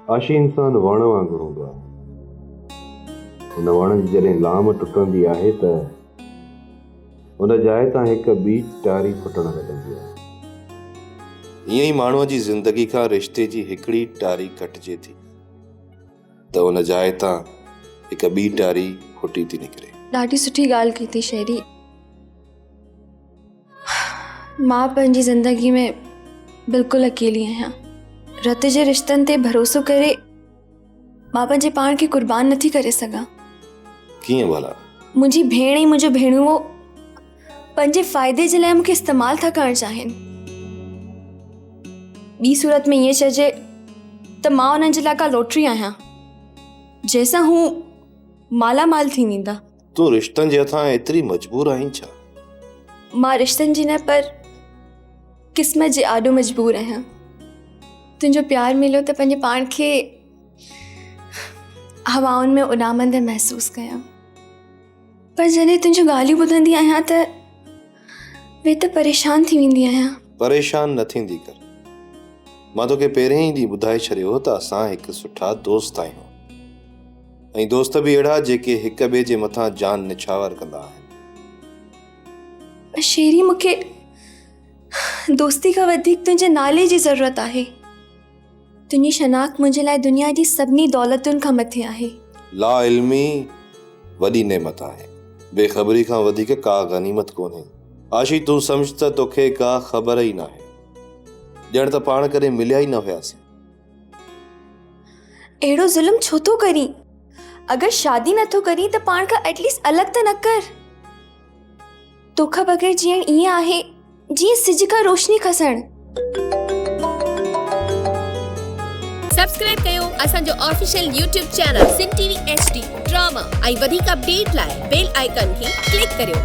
عاشي انسان وڻ وانگر هوندو آهي. ان وڻ جي جڏهن لام ٽٽندي آهي ته ان جاء تان هڪ ٻي ٽاري ڦٽڻ لڳندي آهي. ائين ئي ماڻهوء جي زندگي کان رشتي جي هڪڙي ٽاري ڪٽجي ٿي ته ان جاء تان هڪ ٻي ٽاري ڦٽي ٿي نڪري. ڏاڍي سٺي ڳالهه ڪئي اٿئي شيري. مان پنهنجي زندگي ۾ بلڪل اڪيلي آهيان. رت جي رشتن تي ڀروسو ڪري مان پنهنجي پاڻ کي قربان نٿي ڪري سگهان. ڪيئن ڀلا؟ منهنجي ڀيڻ ۽ منهنجو ڀيڻوئو پنهنجي فائدي جي لاء مون کي استعمال ٿا ڪرڻ چاهين. ٻي صورت ۾ ائين چئجي ته مان انهن جي لاء ڪا لوٽري آهيان، جنهن سان هو مالا مال ٿي ويندا. تون رشتن جي هٿان ايتري مجبور آهين ڇا؟ مان رشتن جي نه پر قسمت جي آڏو مجبور آهيان. تنهنجو پيار مليو ته پنهنجي پاڻ کي هوائن ۾ اڏامندي محسوس ڪيم. پر جڏهن تنهنجون ڳالهيون ٻڌندي آهيان ته ويتر پريشان ٿي ويندي آهيان. پريشان نه ٿيندي ڪر. مان توکي پهرين ئي ڏينهن ٻڌائي ڇڏيو هو ته اسان هڪ سٺا دوست آهيون ۽ دوست به اهڙا جيڪي هڪ ٻئي جي مٿان جان نڇاور ڪندا آهن. پر شيري مون کي دوستي کان وڌيڪ تنهنجي نالي جي ضرورت آهي. تنهنجي شناخت منهنجي لاء دنيا جي سڀني دولتن کان مٿي آهي. لاعلمي وڏي نعمت آهي. بي خبري کان وڌيڪ ڪا غنيمت ڪونهي. عاشي تون سمجهه ته توکي ڪا خبر ئي ناهي. ڄڻ ته پاڻ ڪڏهن مليا ئي نه هياسين. اهڙو ظلم ڇو ٿو ڪرين؟ اگر شادي نه ٿو ڪرين ته پاڻ کان ايٽ ليسٽ الڳ ته نه ڪر. توکان بغير جيئڻ ائين آهي جيئن سج کان روشني کسڻ. سبسڪرائب ڪيو اسان جو official YouTube channel Sindh T V H D drama ۽ وڌيڪ اپڊيٽ لاء بيل آئيڪان کي ڪلڪ ڪريو.